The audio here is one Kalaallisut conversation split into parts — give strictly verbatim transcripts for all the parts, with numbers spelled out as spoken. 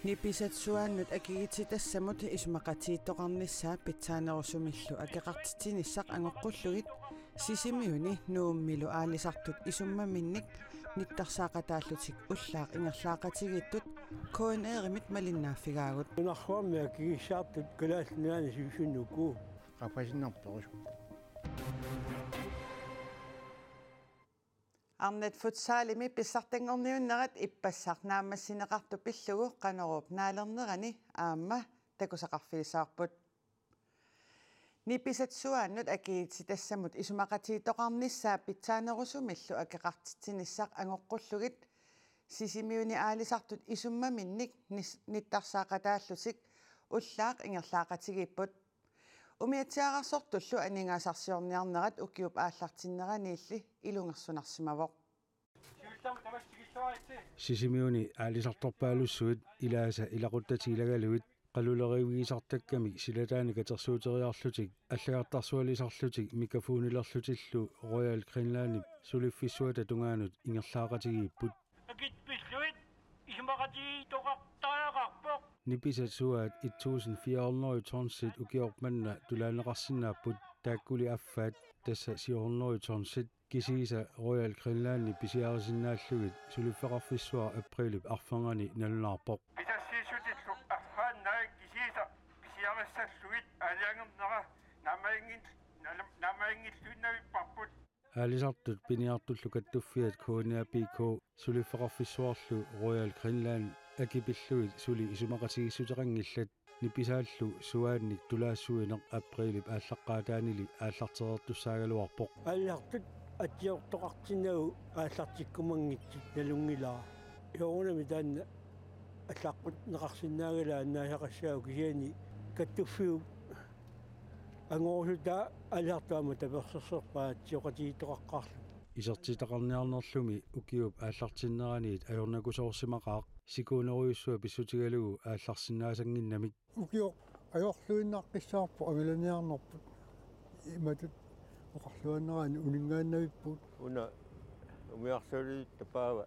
Nipisat suaannut akigititassamut isumaqatigiittoqarnissaa pitsaanerusumillu akeqartitsinissaq angoqqullugit Sisimiuni Nuummilu aalisartut isummaminnik nittarsaaqataallutik ullaaq ingerlaaqatigiittut K N R-imit malinnaaffigaagut. Nunarsuarmi akigissaartut Kalaallit Nunaanni siusinnuku. Qaffasinnarpoq. Arnat futsalimi pissartanngorniunnerat ippassaq naammassineqartoq pillugu Qanoruup naalernerani aamma takusaqarfigissavarput. Nipisat suaannut akigititassamut isumaqatigiittoqarnissaa pitsaanerusumillu akeqartitsinissaq angoqqullugit Sisimiuni aalisartut isummaminnik nis-, nittarsaaqataallutik ullaaq ingerlaaqatigiipput. Umiatsiaararsortullu aningaasarsiorniarnerat ukiup aallartinneraniilli ilungersunarsimavoq. Sisimiuni aalisartorpaalussuit ilaasa ilaquttatik ilagalugit qalulerivigisartakkamik silataani katersuuteriarlutik allagartarsualisarlutik Mikafonilerlutillu Royal Greenlandip suliffissuata tungaanut ingerlaaqatigiipput. Akit pillugit isumaqatigiittoqartariaqarpoq. Nipisat suaat et tusind fire hundrede tonsit ukioq manna tulaanneqarsinnaapput, taakkuli affaat, tassa syv hundrede tonsit, kisiisa Royal Greenlandip pisiarisinnaallugit suliffeqarfissuaq aprilip arfernganni nalunaarpoq. Pisassiissutillu arlaannaat kisiisa pisiarissallugit aalajangernera naammaginngil-, naam-, naammaginngilluinnavipparput. Aalisartut piniartullu kattuffiat K N A P K suliffeqarfissuarlu Royal Greenland akit pillugit suli isumaqatigiissuteqanngillat, nipisaallu suaannik tulaassuineq aprilip aallaqqaataanili aallartereertussaagaluarpoq. Aalisartut atsiortoqartinnagu aallartikkumanngitsut nalunngilara. Soorunami taanna allaqqunneqarsinnaagalaat annaasaqassaagut, kisianni kattuffiup angorusutaa aalisartut aamma tapersersorpaat atsioqatigiittoqaqqaarlugit. Isertitaqarniarnerlumi ukiup aallartinneraniit ajornakusoorsimaqaaq, sikuunerujussuaq pissutigalugu aallarsinnaasannginnamik. Ukioq ajorluinnaqqissaarpoq angalaniarnerput. Imatut oqarluaannaraanni uninngaannavipput. Una umiarsualivitta paava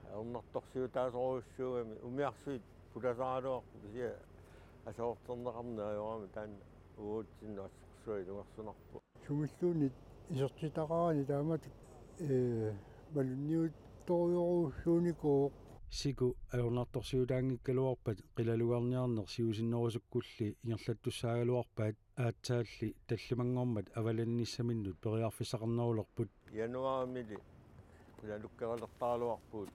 ajornartorsiutaasorujussuugami, umiarsuit pulasaraluarput, kisianni aserorterneqarneq ajorami taanna uatsinnut assorsuaq ilungersunarpoq. Sumilluunniit isertitaqarani taamatut, ee, malunniuttorujorujussuunikuuvoq. Siku ajornartorsiutaanngikkaluarpat qilalugarniarneq siusinnerusukkulli ingerlattussaagaluarpaat, aatsaalli tallimanngormat avalannissaminnut periarfissaqarnerulerput. Januarimili qilalukkerilertaraluarpugut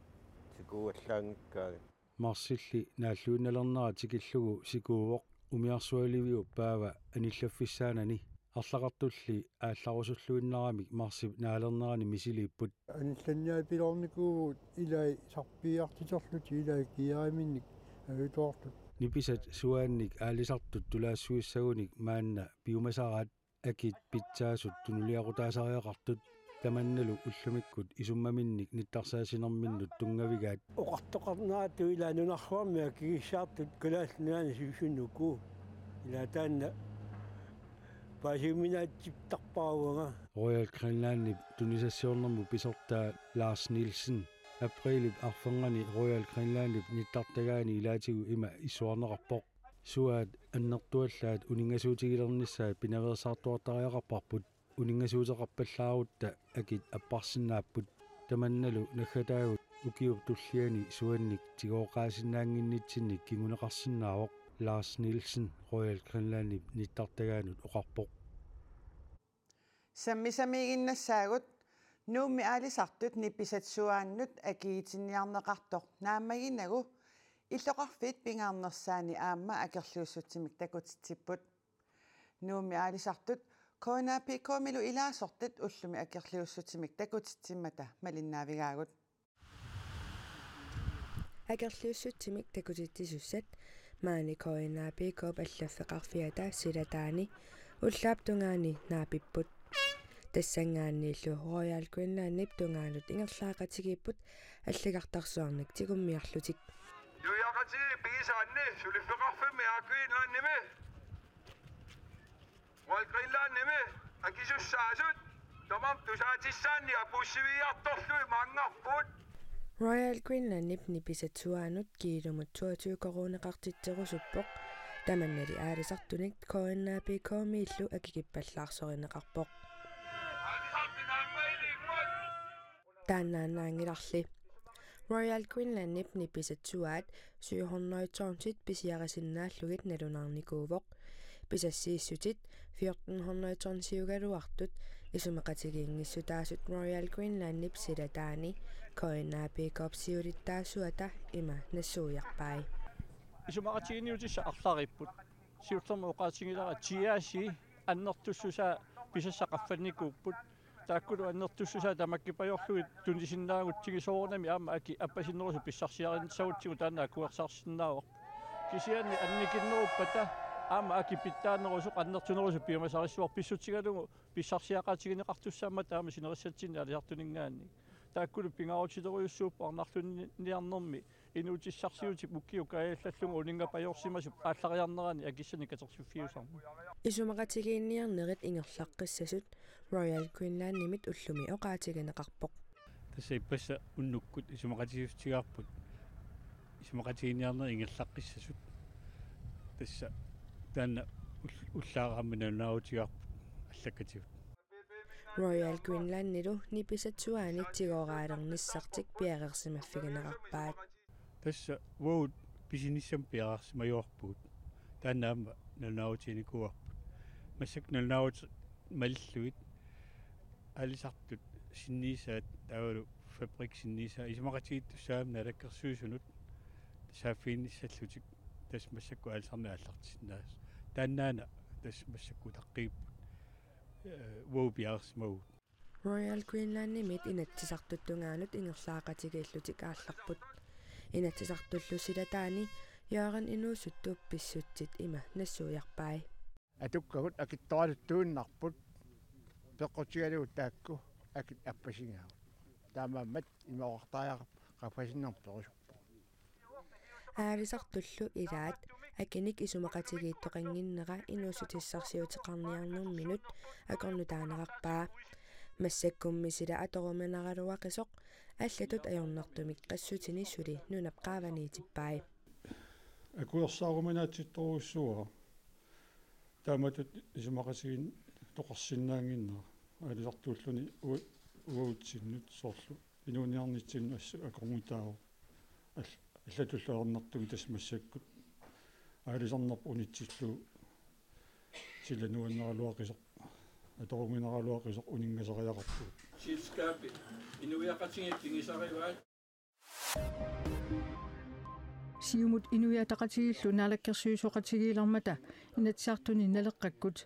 sikuuallaanngikkaangat. Marsilli naalluinnalernera tikillugu sikuuvoq umiarsualiviup paava anillaffissaanani. Arlaqartulli aallarusulluinnaramik marsip naalernerani misiliipput. Anillanniapiloornikuuvugut ilai sarpiiartiterlutik ilai kiiariminnik ajutoortut. Nipisat suaannik aalisartut tulaassuissagunik maanna piumasaraat akit pitsaasut tunuliaqutaasariaqartut, tamannalu ullumikkut isummaminnik nittarsaasinerminnut tunngavigaat. Oqartoqarneratut ilaa nunarsuarmi akigissaartut Kalaallit Nunaanni siusinnuku. Ilaa taanna paasiuminaatsittarpara uanga. Royal Greenlandip tunisassiornermut pisortaa Lars Nielsen aprilip arfernganni Royal Greenlandip nittartagaani ilaatigut ima issuarneqarpoq: Suaat annertuallaat uninngasuutigilernissaat pinaveersaartuartariaqarparput. Uninngasuuteqarpallaarutta akit apparsinnaapput. Tamannalu naggataagut ukiup tulliani suannik tigooqqaasinnaaginnitsinnik kinguneqarsinnaavoq, Lars Nielsen Royal Greenlandip nittartagaanut oqarpoq. Sammisamiiginnassaagut. Nuummi aalisartut nipisat suaannut akigitinniarneqartoq naammaginagu illoqarfiit pingaarnersaanni aamma akerliussutsimik takutitsipput. Nuummi aalisartut K N A P K-milu ilaasortat ullumi akerliussutsimik takutitsimmata malinnaavigaagut. Akerliussutsimik takutitsisussat maani K N A P K-p allaffeqarfiata silataani ullaap tungaani naapipput. Tassanngaanniillu Royal Greenlandip tungaanut ingerlaaqatigiipput allagartarsuarnik tigummiarlutik. Nuiaqatigiit pigisaanni suliffeqarfimmi Air Greenlandimi Royal Greenlandimi akisussaasut tamarmik tusaatissaanni apuussiviiartorlugit maanngarput. Royal Greenlandip nipisat suaanut kiilumut toogtyve koruuneqartitserusuppoq. Tamannali aalisartunik K N A P K-miillu akikippallaarsorinneqarpoq. Taannaannaanngilarli. Royal Greenlandip nipisat suaat syv hundrede tonsit pisiarisinnaallugit nalunaarnikuuvoq. Pisassiissutit fjorten hundrede tonsiugaluartut isumaqatigiinngissutaasut Royal Greenlandip silataani K N A P K-p siulittaasuata ima nassuiarpai. Isumaqatigiinniutissat arlariipput. Siullermik oqaatigilara G R C annertussusaa pisassat qaffannikuupput. Taakkulu annertussusaa tamakkipajorlugit tunisinnaagutsigit soorunami aamma akit appasinnerusoq pissarsiarinnissagutsigu taanna akuersaarsinnaavarput. Kisianni annikinneruppata aamma akit pitsaanerusoq annertunerusoq piumasarissuarput pissutigalugu pissarsiaqaatigineqartussaammata aamma sinerissatsinnik aalisartuninngaanniit. Taakkulu pingaarutilerujussuupput arnarlunniarnermi inuutissarsiutip ukiup kaajallallugu uninngapajorsimasup aallariarnerani akissanik katersiffiusarneq. Isumaqatigiinniarnerit ingerlaqqissasut Royal Greenlandimit ullumi oqaatigineqarpoq. Tassa ippassaq unnukkut isumaqatigiissutigaarput isumaqatigiinniarnerit ingerlaqqissasut. Tassa taanna ull-, ullaaq aamma nalunaarutigaarput allakkatigut. Royal Greenlandilu nipisat suaanit tigooraalernissartik piareersimaffigineqarpaat. Tassa uagut pisinissamut piareersimajuarpugut. Taanna aamma nalunaarutiginikuuarput. Massakkut nalunaarutit malillugit aalisartut sinniisaat taavalu fabrikkit sinniisaat isumaqatigiittussaagami naalakkersuisunut saaffiginnissallutik tassa massakkut aalisarneq aallartissinnaasoq. Taannaana tassa massakkut utaqqiipput. Ee, uagut piareersimavugut. Royal Greenlandimit Inatsisartut tungaanut ingerlaaqatigiillutik aallarput. Inatsisartullu silataani Jørgen Inuusuttup pissutsit ima nassuiarpai. Atukkagut akitsoraluttuinnarput peqqutigalugu taakku akit appasigaavut. Taamaammat imaartariaqarpoq qaffasinnermut perusuppoq. Aalisartullu ilaat akinik isumaqatigiittoqannginnera inuussutissarsiuteqarniarnerminut akornutaanerarpaa. Massakkummi sila atoruminaraluaqisoq allatut ajornartumik qassutini suli nunap qaavaniitippai. Akuersaaruminaatsittorujussuuara. Taamatut isumaqatigiittoqarsinnaannginnera aalisartuulluni ua-, uagutsinnut soorlu inuuniarnitsinnut assut akornutaavoq. All-, allatullu ajornartumik tassa massakkut aalisarnerput unitsillugu sila nuannaraluaqisoq, atoruminaraluaqisoq uninngasariaqarpugut. Selskabit inuiaqatigiit pigisarivaat. Siumut Inuit Ataqatigiillu naalakkersuisooqatigiilermata Inatsisartuni Naleqqakkut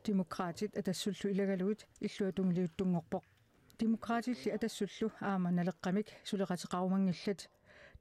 Demokraatit Atassullu ilagalugit illuatungiliuttunngorpoq. Demokraatilli Atassullu aamma Naleqqamik suleqateqarumanngillat.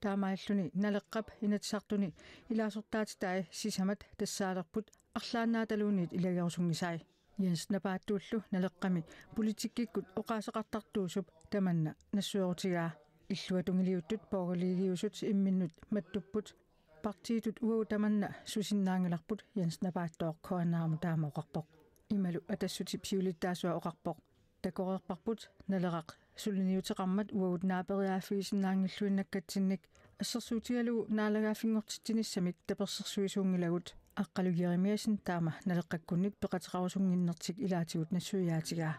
Taamaalluni Naleqqap Inatsisartuni ilaasortaatitai sisamat tassaalerput arlaannaataluunniit ilagerusunngisai. Jens Napaattuullu Naleqqami politikkikkut oqaaseqartartuusup tamanna nassuerutigaa. Illuatungiliuttut borgerligiusut imminnut mattupput. Partiitut uagut tamanna susinnaanngilarput, Jens Napaattooq K N R-imut taama oqarpoq. Imalu Atassutip siulittaasua oqarpoq. Takoreerparput Naleraq suliniuteqarmat uagut naaperiaaffigisinnaanngilluinnakkatsinnik assersuutigalugu naalagaaffinngortitsinissamik tapersersuisuunngilagut. Aqqaluk Jeremiassen taama Naleqqakkunnik peqateqarusunnginnertik ilaatigut nassuiaatigaa.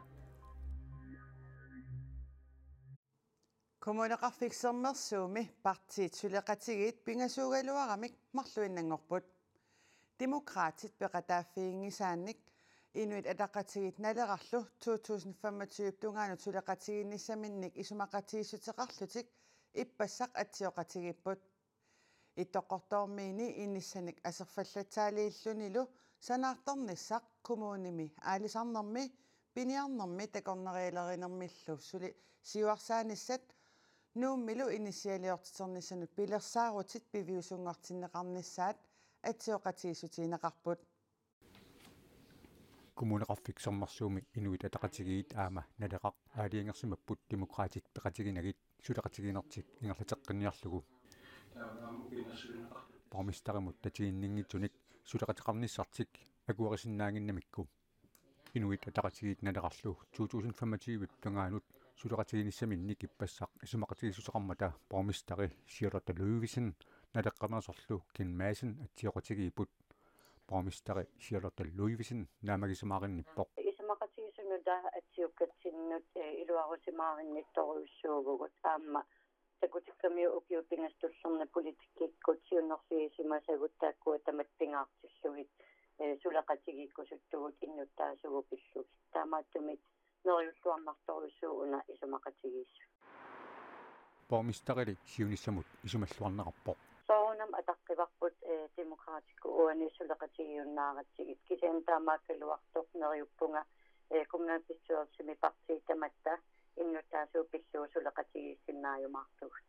Kommuneqarfik Sermersuumi partiit suleqatigiit pingasuugaluaramik marluinnanngorput. Demokraatit peqataaffiginngisaannik Inuit Ataqatigiit Nalerarlu to tusind femogtyve tungaanut suleqatigiinnissaminnik isumaqatigiissuteqarlutik ippassaq atsioqatigiipput. Ittoqqortoormiini inissanik aserfallatsaaliillunilu sanaartornissaq kommunimi aalisarnermi piniarnermi takornarialerinermillu suli siuarsaanissat Nuummilu inissialiortiternissanut pilersaarutit piviusunngortinneqarnissaat atsioqatigiissutigineqarput. Kommuneqarfik Sermersuumi Inuit Ataqatigiit aamma Naleraq aalajangersimapput Demokraatit peqatiginagit suleqatigiinnertik ingerlateqqinniarlugu. Borgmesterimut tatiginninngitsunik suleqateqarnissartik akuerisinnaannginnamikku. Inuit Ataqatigiit Nalerarlu to tusind femogtyve tungaanut Suleqatigiinnissaminnik ippassaq isumaqatigiissuteqarmata borgmesteri Charlotte Ludvigsen, Naleqqameersorlu Kim Madsen atsioqatigiipput. Borgmesteri Charlotte Ludvigsen naammagisimaaginnippoq. Isumaqatigiissutit atsiukkatsinnut, eh, iluarusimaarinnittorujussuuvugut aamma takutikkamiuk ukiut pingasut tullinnut politikkikkut siunnerfigisimasagut taakkua tamatta pingaartillugit, eh, suleqatigiikkusuttugut innuttaasugut pillugit. Taamaattumik neriulluarnartorujussuuvoq una isumaqatigiissut. Borgmesterili siunissamut isumalluarnerarpoq. Soorunami ataqqivarput, eh, Demokraatikkut uani suleqatigiinnaaratsigit, kisianni taamaakkaluartoq neriuppunga, eh, kommunalbestyrelsimi partiit tamatta innuttaasugut pillugu suleqatigiissinnaajumaartugut.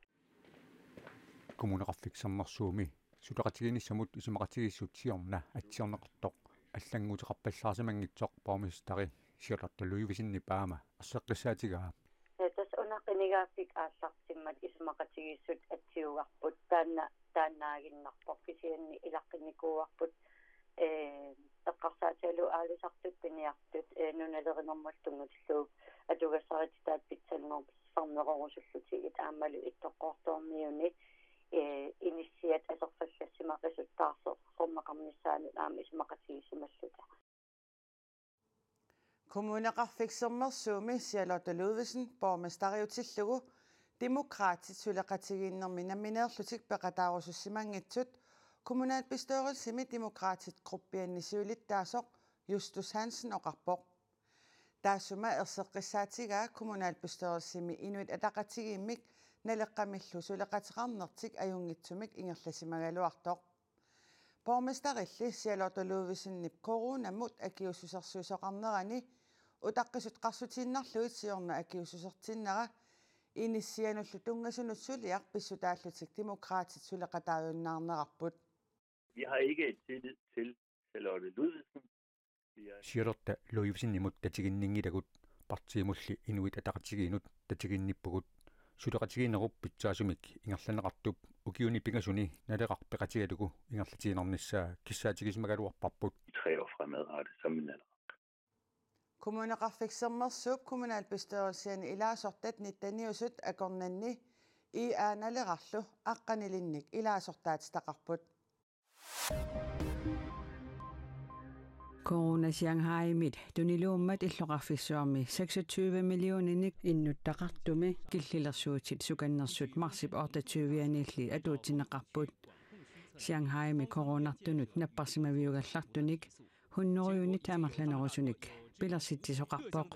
Kommuneqarfik Sermersuumi suleqatigiinnissamut isumaqatigiissut siorna atsiorneqartoq allannguuteqarpallaarsimanngitsoq borgmesteri Charlotte Ludvigsenip aamma erseqqissaatigaa. Eh, tassa una qinigaaffik aallartimmat isumaqatigiissut atsiugarput, taanna taannaaginnarpoq, kisianni ilaqqinnikuuarput, eh, eqqarsaatigalugu aalisartut piniartut, eh, nunalerinermut tunngatillugu atugassarititaat pitsanngorpassuarnerorusullutigit aammalu Ittoqqortoormiuni, eh, inissiat aserfallassimaqisut taarsersorneqarnissaannut aamma isumaqatigiissimalluta. Kommuneqarfik Sermersuumi Charlotte Ludvigsen borgmesteriutillugu Demokraatit suleqatigiinnermi nammineerlutik peqataarusussimanngitsut kommunalbestyrelsimi Demokraatit gruppianni siulittaasoq Justus Hansen oqarpoq. Taassuma erseqqissaatigaa kommunalbestyrelsimi Inuit Ataqatigiimmik Naleqqamillu suleqateqarnertik ajunngitsumik ingerlasimagaluartoq. Borgmesterilli Charlotte Ludvigsenip coronamut akiuussusersuisoqarnerani utaqqisut qarsutiinnarlugit siorna akiuussusertinnera inissianullu tunngasunut suliaq pissutaallutik Demokraatit suleqataajunnaarnerarput. Vi har ikke tillid til Charlotte Ludvigsen. Charlotte Ludvigsenimut tatiginninngilagut, partiimulli Inuit Ataqatigiinnut tatiginnippugut. Suleqatigiinnerup pitsaasumik ingerlanneqartup ukiuni pingasuni Naleraq peqatigalugu ingerlatiinnarnissaa kissaatigisimagaluarparput. I tre år fremadrettet som en Naleraq. Kommuneqarfik Sermersuup kommunalbestyrelsiani ilaasortat nitteniusut akornanni I A Nalerarlu aqqanilinnik ilaasortaatitaqarput. Corona Shanghaimit tuniluummat illoqarfissuarmi seksogtyve millioninik innuttaqartumi killilersuutit sukannersut marsip otteogtyve-anilli atuutsinneqarput. Shanghaimi coronartunut napparsimaviugallartunik hunnorujunit amerlanerusunik pilersitsisoqarpoq.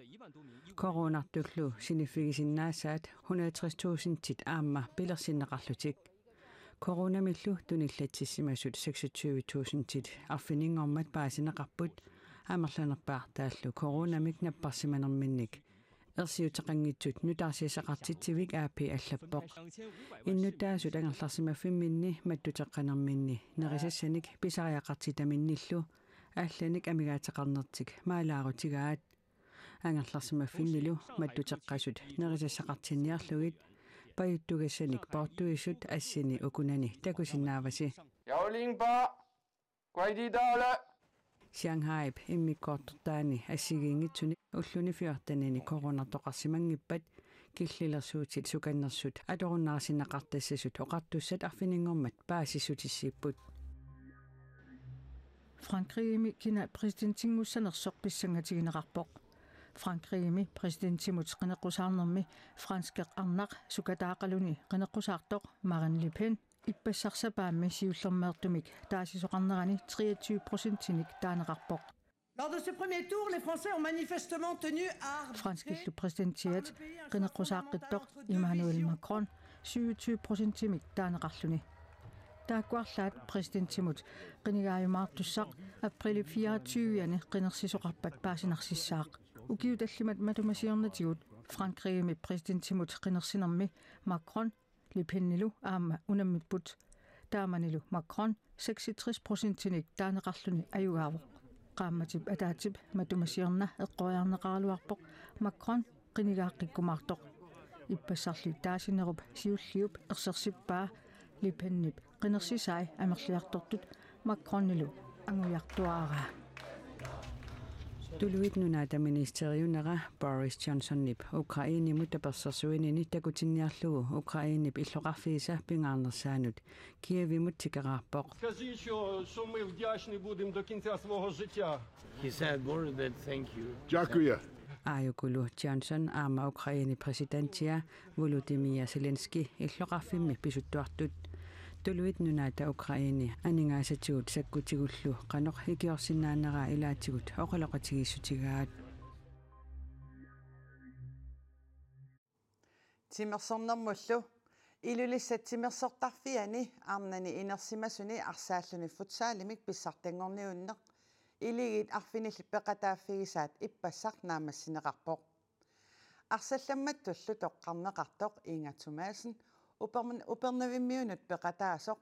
Coronartullu siniffigisinnaassaat hundrede og tres tusindit aamma pilersinneqarlutik. Coronamillu tunillatsissimasut seksogtyve tusindit arfininngormat paasineqarput, amerlanerpaartaallu coronamik napparsimanerminnik ersiuteqanngitsut nutaarsiassaqartitsivik A P allappoq. Innuttaasut angerlarsimaffimminni mattuteqqanerminni nerisassanik pisariaqartitaminnillu allanik amigaateqarnertik maalaarutigaat. Angerlarsimaffinnilu mattuteqqasut nerisassaqartinniarlugit pajuttugassanik poortuisut assini ukunani takusinnaavasi. Yaolingpa, Guaididale. Shanghaip immikkoortortaani assigiinngitsuni ulluni fjortenini coronartoqarsimanngippat killilersuutit sukannersut atorunnaarsinneqartassasut oqartussat arfininngormat paasissutissiipput. Frankrigimi kina præsidentinngussanersoq pissangatigineqarpoq. Frankrigimi præsidentimut qineqqusaarnermi franskip arnaq sukataaqaluni qineqqusaartoq Marine Le Pen ippassaq sapaammi siullermeertumik taasisoqarnerani treogtyve procentinik taaneqarpoq. Lors de ce premier tour, les Français ont manifestement tenu à Franskillu præsidentiat qineqqusaaqqittoq Emmanuel Macron syvogtyve procentimik taaneqarluni. Taakku arlaat præsidentimut qinigaajumaartussaq aprilip fireogtyve-ani qinersisoqarpat paasinarsissaaq. Ukiut tallimat matuma siornatigut Frankrigimi præsidentimut qinersinermi Macron Le Penilu aamma unammipput. Taamanilu Macron seksogtres procentinik taaneqarluni ajugaavoq. Qaammatip ataatsip matuma siorna eqqoriarneqaraluarpoq Macron qinigaaqqikkumaartoq. Ippassarli taasinerup siulliup ersersippaa Le Penip qinersisai amerliartortut Macronilu angujartuaaraa. Tuluit Nunaata ministeriunera Boris Johnsonip Ukrainemut tapersersuinini takutinniarlugu Ukrainep illoqarfiisa pingaarnersaanut Kievimut tikeraarpoq. Скажи, що, що ми вдячні будемо до кінця свого життя. He said, "Boris, that thank you." Дякую. Aajukulu Johnson aamma Ukrainep præsidentia Volodymyr Zelensky illoqarfimmi pisuttuartut. Tuluit Nunaata Ukraine aningaasatigut sakkutigullu qanoq ikiorsinnaaneraa ilaatigut oqaloqatigiissutigaat. Timersornermullu. Ilulissat timersortarfiani arnani inersimasuni arsaalluni futsalimik pissartanngorniunneq Iligiit arfinillit peqataaffigisaat ippassaq naammassineqarpoq. Arsallammattullu toqqarneqartoq Inga Thomassen Uperm-, Upernavimmiunut peqataasoq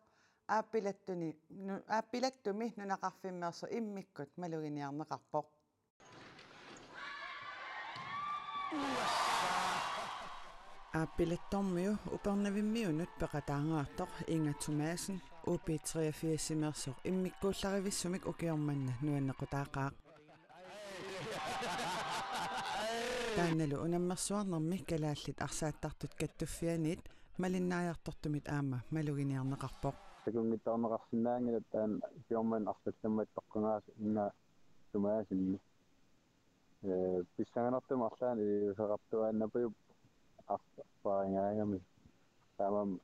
aappilattuni-, nu-, aappilattumi nunaqarfimmeersoq immikkut maluginiarneqarpoq. Aappilattormiu Upernavimmiunut peqataangaartoq Inga Thomassen U B treogfirs-imeersoq immikkuullarivissumik ukioq manna nuannequtaaqaaq. Taannalu unammersuarnermi kalaallit arsaattartut kattuffianniit malinnaajartortumit aamma maluginiarneqarpoq. Takunngitsoorneqarsinnaanngilaq taanna ukioq manna arsallammattut toqqagaasut Inga Thomassenimi. Ee, pissanganartumik arlaannik iliuuseqartuaannarpoq arparigaagami. Taamaammat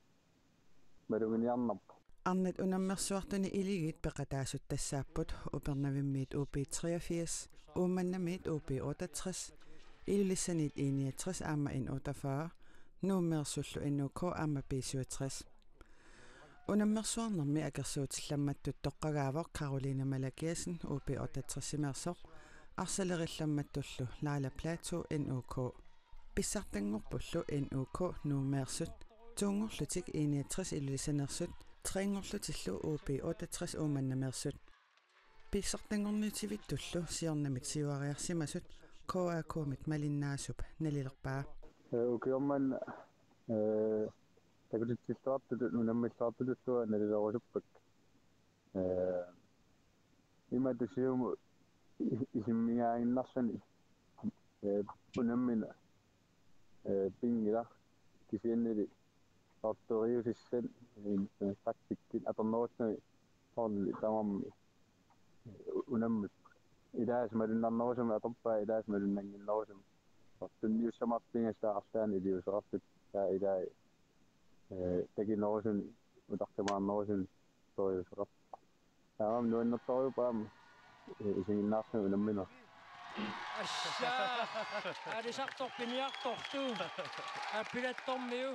maluginiarnarpoq. Arnat unammersuartuni Iligiit peqataasut tassaapput Upernavimmiit U B treogfirs, Uummannamiit U B otteogtres, Ilulissaniit I niogtres aamma N otteogfyrre, Nuummeersullu N O K aamma B syvogtres. Unammersuarnermi akersuutillammattut toqqagaavoq Karoline Malakiassen U B otteogtres-imeersoq, arsalerillammattullu Laila Platou N O K. Pissartanngorpullu N O K Nuummeersut, toonngorlutik I niogtres Ilulissaneersut, treonngorlutillu U B otteogtres Uummannameersut. Pissartanngorniutivittullu siornamit siuariarsimasut K A K-mit malinnaasup nalilerpaa. Ee, ukioq manna, ee, takutitsilluartutut unammilluartutullu nalilerusuppakka. Ee, imatut siumut i-, isimmingaaginnarluni, ee, unammineq, ee, pinngilaq kisiannili ortoriusissan, ee, taktikkit atornerulluni holdi tamarmik, ee, unammipput. Ilaasa malunnarnerusumik atorpaat, ilaasa malunnannginnerusumik. Ortunniussamarpigassaartaan iliuuseqartut taava ilai, ee, takinerusunik, utaqqimaarnerusunik toriuseqartut. Taamaammat nuannertorujuuvoq aamma, ee, isiginnaarluni unammineq. Assaa! Aalisartoq piniartorlu. Aappilattormiu.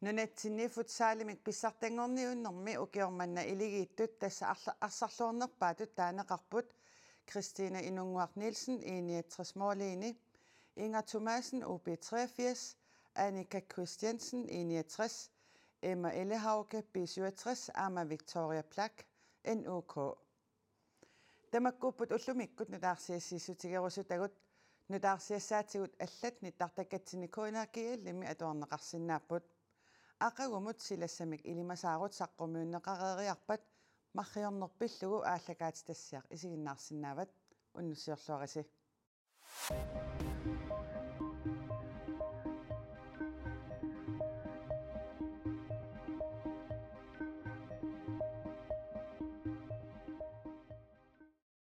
Nunatsinni futsalimik pissartanngorniunnermi ukioq manna Iligiittut tassa arla-, arsarluarnerpaatut taaneqarput Christine Inunnguaq Nielsen I niogtres målini, Inga Thomassen U B treogfirs, Annika Christiansen I niogtres, Emma Ellehauge B syvogtres aamma Victoria Plak N O K. Tamakkuupput ullumikkut nutaarsiassiissutigerusutagut. Nutaarsiassaatigut allat nittartakkatsinni K N R G L-imi atuarneqarsinnaapput. Aqagumut silassamik ilimasaarut saqqummiunneqareeriarpat marriorneq pillugu aallakaatitassiaq isiginnaarsinnaavat. Unnussiorluarisi.